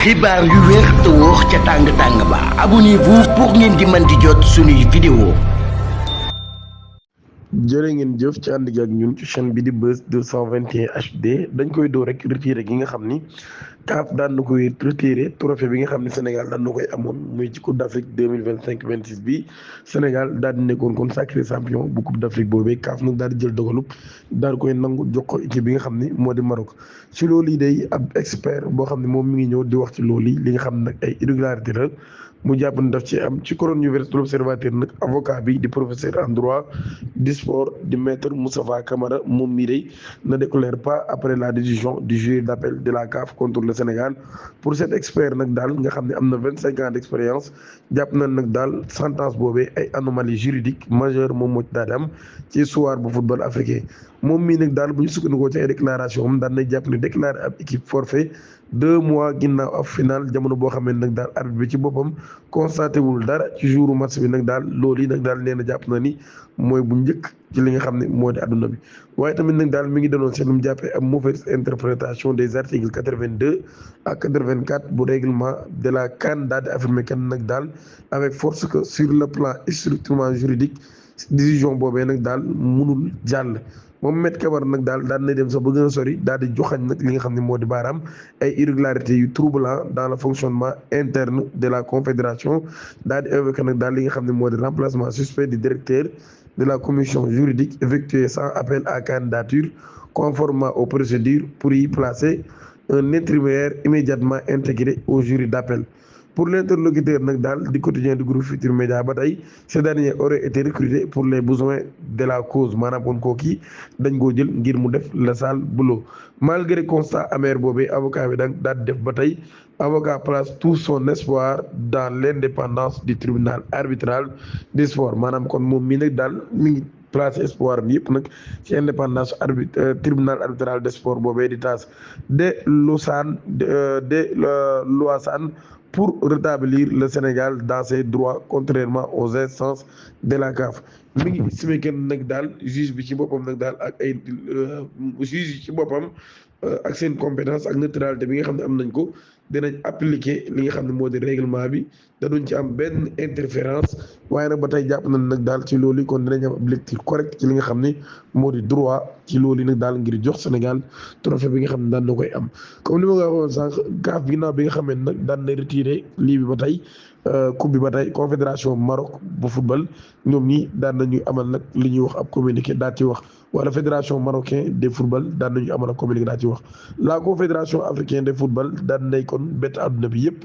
xibaar yu wér te wóor ca tàng tàng ba abonnez-vous pour ngeen di mën di jot suñuy vidéo. jërë ngeen jëf ci ànd gi ak ñun ci chaîne bi di Buzz 221 HD dañ koy doo rek retiré gi nga xam ni CAF daan na koy retiré trophée bi nga xam ni Sénégal daan na koy amoon muy ci Coupe d'Afrique 2025-26 bi Sénégal daal di nekkoon kon sacré champion bu Coupe d'Afrique boobee CAF nag daal di jël dogalub daal koy nangu jox ko équipe bi nga xam ni moo di Maroc. ci loolu yi day ab expert boo xam ne moom mi ngi ñëw di wax ci loolu yi li nga xam nag ay irrégularité la mu jàpp ne daf ci am ci couronne université l'Observateur nag avocat bi di professeur en droit du sport di maître Moustapha Camara moom mii day ne décolère pas après la décision du jury d'appel de la CAF contre le Sénégal. pour cet expert nag daal nga xam ne am na 25 ans d'expérience jàpp na nag daal sentence boobee ay anomalie juridique majeure moom moo ci daal di am ci histoire bu football africain. moom mii nag daal bu ñu sukkandikoo ci ay déclaration am daan nay jàpp ne déclaré ab équipe forfait 2 mois ginnaaw ab final jamono boo xam ne nag daal arbitre bi ci boppam constaté wul dara ci jouru match bi nag daal loolu yi nag daal nee na jàpp na ni mooy bu njëkk ci li nga xam ne moo di àdduna bi. waaye tamit nag daal mi ngi doon seetlu mu jàppee ab mauvaise interprétation des articles 82 ak 84 bu règlement de la CAN daal di affirmer kan nag daal avec force que sur le plan strictement juridique décision boobee nag daal mënul jàll. moom Met Camara nag daal daan na dem sax ba gën a sori daal di joxañ nag li nga xam ne moo di baaraam ay irrégularités yu troublant dans le fonctionnement interne de la confédération daal di évoqué nag daal li nga xam ne moo di remplacement suspect du directeur de la commission juridique effectué sans appel à candidature conformément aux procédures pour y placer un intérimaire immédiatement intégré au jury d'appel. Pour l'interlocuteur nag daal du quotidien du groupe Futurs Médias ba tey ce dernier aurait été recruté pour les besoins de la cause maanaam kon kooki dañ koo jël ngir mu def le sale boulot. malgré constat amer boobee avocat bi daal di def ba tey avocat place tout son espoir dans l'indépendance du tribunal arbitral du sport maanaam kon moom mii nag daal mi ngi placé espoir bi yëpp nag ci indépendance tribunal arbitral des sports boobee di taas de Lausanne pour rétablir le Sénégal dans ses droits contrairement aux instances de la CAF. mi ngi estimé kenn nag daal juge bi ci boppam nag daal ak ay juge yi ci boppam ak seen compétence ak neutralité bi nga xam ne am nañ ko dinañ appliquer li nga xam ne moo di règlement bi da duñ ci am benn interférence waaye nag ba tey jàpp nañ nag daal ci loolu kon dinañ am ab lecture correct ci li nga xam ne moo di droit ci loolu nag daal ngir jox Sénégal trophée bi nga xam ne daan na koy am. comme ni ma ko waxoon sànq CAF ginnaaw bi nga xam ne nag daan na retiré lii bi ba tey coupe bi ba tey confédération Maroc bu football ñoom ñi daan nañu amal nag li ñuy wax ab communiqué daal ci wax wala fédération marocaine de football daan nañu amal ab communiqué daal ci wax. la confédération africaine de football daan nay kon bett àdduna bi yëpp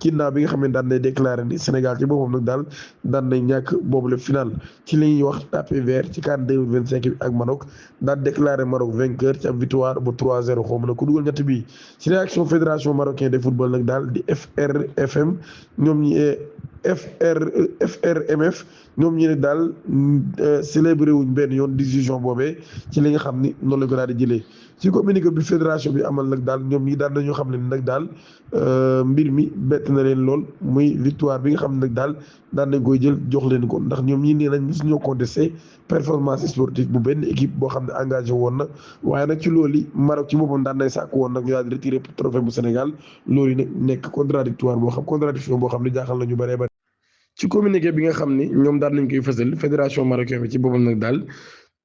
ginnaaw bi nga xam ne daan nay déclaré ni Sénégal ci boppam nag daal daan nay ñàkk boobu le final ci li ñuy wax tapis vert ci CAN 2025 bi ak Maroc daan déclaré Maroc vainqueur ci ab victoire bu 3-0 xaw ma nag ku dugal ñett bii ci réaction fédération marocaine de football nag daal di FRFM ñoom ñi FRMF ñoom ñi ne daal célébré wuñ benn yoon décision boobee ci li nga xam ni noonu la ko daal di jëlee ci communiqué bi fédération bi amal nag daal ñoom ñi daan nañu xam ne nag daal mbir mi bett na leen lool muy victoire bi nga xam ne nag daal daan nañ koy jël jox leen ko ndax ñoom ñi nee nañ mosu ñoo contesté performance sportive bu benn équipe boo xam ne engagé woon na waaye nag ci loolu Maroc ci boppam daan nay sàkk woon nag ñu daal di retiré trophée bu Sénégal loolu nag nekk contradiction boo xam ne jaaxal nañu bëree bëri. ci communiqué bi nga xam ni ñoom daan nañ koy fësal fédération marocaine bi ci boppam nag daal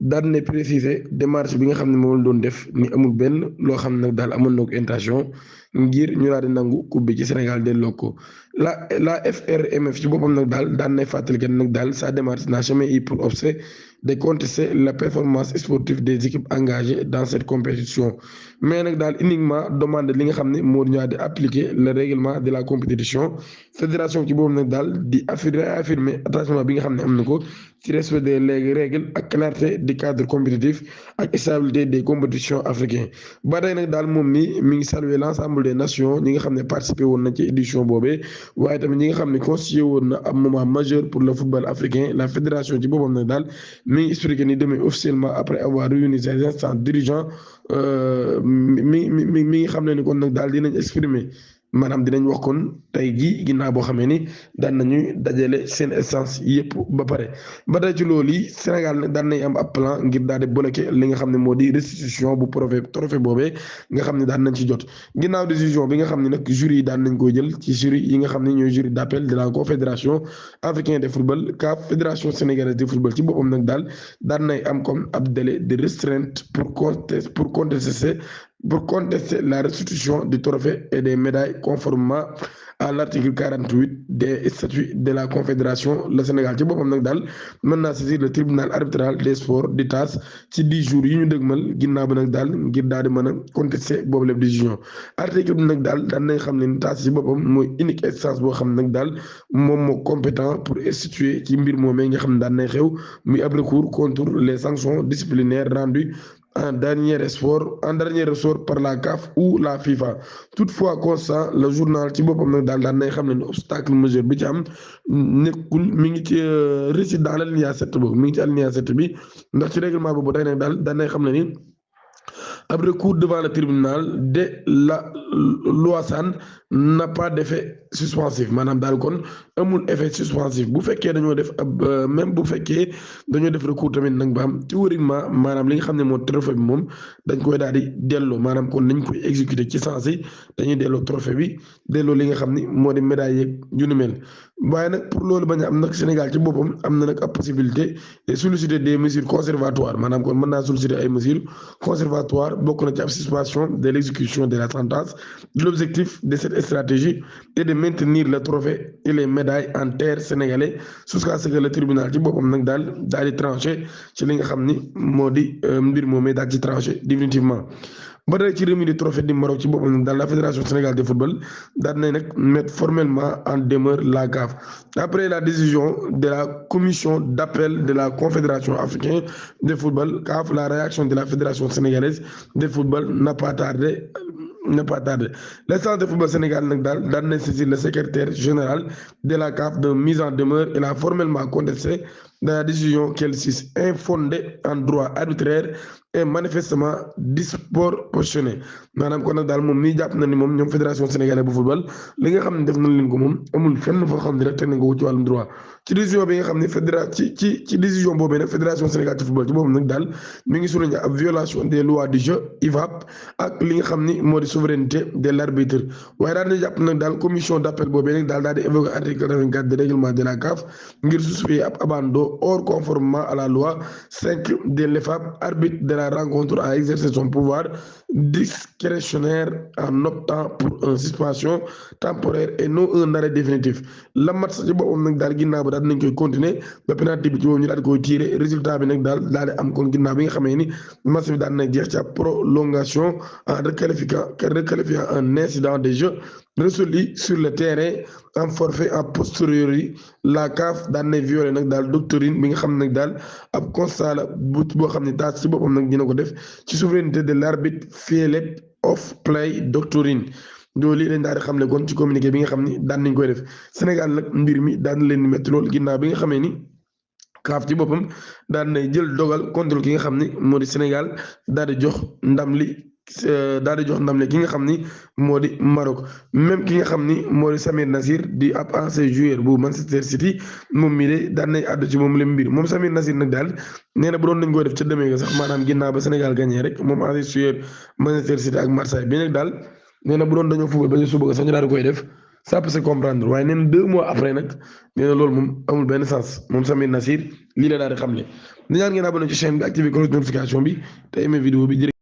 daan na préciser démarche bi nga xam ne moom la doon def ni amul benn loo xam ne nag daal amoon na ko intention ngir ñu daal di nangu coupe bi ci Sénégal delloo ko la FRMF ci boppam nag daal daan nay fàttali kenn nag daal sa démarche n'a jamais eu pour objet de contester la performance sportive des équipes engagées dans cette compétition mais nag daal uniquement demande li nga xam ne moo ñëwaat di appliquer le règlement de la compétition fédération ci boobu nag daal di affirmer attachement bi nga xam ne am na ko ci respect des règles ak clarté du cadre compétitif ak stabilité des compétitions africaines. ba tey nag daal moom mi ngi saluer l'ensemble des nations ñi nga xam ne participé woon na ci édition boobee waaye tamit ñi nga xam ne constitué woon na am moment majeur pour le football africain la fédération ci boppam nag daal mi ngi expliqué ni demain officiellement après avoir réuni ses instances dirigeants mi ngi xam ne ni kon nag daal dinañ exprimer maanaam dinañ wax kon tey jii ginnaaw boo xamee ni daan nañuy dajale seen essence yëpp ba pare ba tey ci loolu yi Sénégal nag daan nañ am ab plan ngir daal di bloquer li nga xam ne moo di restitution bu trophée boobee nga xam ne daan nañ ci jot ginnaaw décision bi nga xam ne nag jury yi daan nañ koy jël ci jury yi nga xam ne ñooy jury d'appel de la confédération africaine de football CAF fédération sénégalaise de football ci boppam nag daal daan nay am comme ab délai de restreinte pour contester la restitution du trophée et des médailles conformément à l'article 48 des statuts de la confédération le Sénégal ci boppam nag daal mën naa saisir le tribunal arbitral des sports di TAS ci 10 jours yi ñu dëgmal ginnaaw bi nag daal ngir daal di mën a contester boobu la décision article bi nag daal daan nañ xam ne TAS ci boppam mooy unique instance boo xam ne nag daal moom moo compétent pour statuer ci mbir moomee nga xam ne daan nay xew muy ab recours contre les sanctions disciplinaires rendues en dernier ressort par la CAF ou la FIFA toutefois constant le journal ci boppam nag daal daan nay xam ne obstacle majeur bi ci am nekkul mi ngi ci récit dans l'alinéa 7 boobu mi ngi ci alinéa 7 bi ndax ci règlement boobu tey nag daal daan nay xam ne ni ab recours devant le tribunal de la Lausanne n'a pas d'effet suspensif maanaam daal kon amul effet suspensif bu fekkee dañoo def ab même bu fekkee dañoo def recours tamit nag ba am théoriquement maanaam li nga xam ne moo trophée bi moom dañ koy daal di delloo maanaam kon nañ koy exécuter ci sens yi dañuy delloo trophée bi delloo li nga xam ni moo di médaille yeeg yu ni mel waaye nag pour loolu bañ a am nag Sénégal ci boppam am na nag ab possibilité de solliciter des mesures conservatoires maanaam kon mën naa solliciter ay mesures conservatoires bokk na ci ab suspension de l'exécution de la sentence. L'objectif de cette stratégie est de maintenir le trophée et les médailles en terre sénégalais jusqu'à ce que le tribunal ci boppam nag daal di tranché ci li nga xam ni moo di mbir moomee daal ci tranché définitivement. ba tey ci remise du trophée du Maroc ci boppam nag daal la fédération sénégalaise de football daal nañ nag mettre formellement en demeure la CAF après la décision de la commission d'appel de la confédération africaine de football CAF la réaction de la fédération sénégalaise de football n'a pas tardé. L'instance de football Sénégal nag daal daan nañ saisir le secrétaire général de la CAF de mise en demeure et a formellement contesté la décision qu'elle juge infondée en droit arbitraire et manifestement disproportionné maanaam kon nag daal moom mii jàpp na ni moom ñoom fédération sénégalaise bu football li nga xam ne def nañ leen ko moom amul fenn foo xam ne rek teg nañ ko ci wàllum droit ci décision bi nga xam ne ci décision boobee nag fédération sénégalaise de football ci boobu nag daal mi ngi souligner ab violation des lois du jeu IVAP ak li nga xam ni moo di souveraineté de l'arbitre waaye daal di jàpp nag daal commission d'appel boobee nag daal di évoquer article 84 du règlement de la CAF ngir justifier ab abandon hors conformément à la loi 5 de l'IFAP arbitre de la rencontre a exercé son pouvoir discrétionnaire en optant pour une suspension temporaire et non un arrêt définitif la match ci boppam nag daal ginnaaw ba daal nañ koy continuer ba penalty bi ci boobu ñu daal di koy tirer résultat bi nag daal di am kon ginnaaw bi nga xamee ni match bi daal na jeex ci prolongation en requalifiant un incident de jeu résolu sur le terrain en forfait a posteriori la CAF daan nay violé nag daal doctrine bi nga xam ne nag daal ab constat la boo xam ne taas ci boppam nag dina ko def ci souveraineté de l'arbitre field of play doctrine loolu lii lañ daal di xam ne kon ci communiqué bi nga xam ni daan nañ koy def Sénégal nag mbir mi daan leen di métti lool ginnaaw bi nga xamee ni CAF ci boppam daan nay jël dogal contre ki nga xam ni moo di Sénégal daal di jox ndam li ki nga xam ni moo di Maroc même ki nga xam ni moo di Samir Nasir di ab ancien joueur bu Manchester City moom mii de daan nay àddu ci moom la mbir moom Samir Nasir nag daal nee na bu doon nañ koy def ca demee nga sax maanaam ginnaaw ba Sénégal gagné rek moom ancien joueur Manchester City ak Marseille bi nag daal nee na bu doon dañoo football ba ñu suba sax ñu daal di koy def ça peut se comprendre waaye nee na 2 mois après nag nee na loolu moom amul benn sens moom Samir Nasir lii la daal di xamle di ñaan ngeen abonné ci chaîne bi activé cloche notification bi te aimé vidéo bi.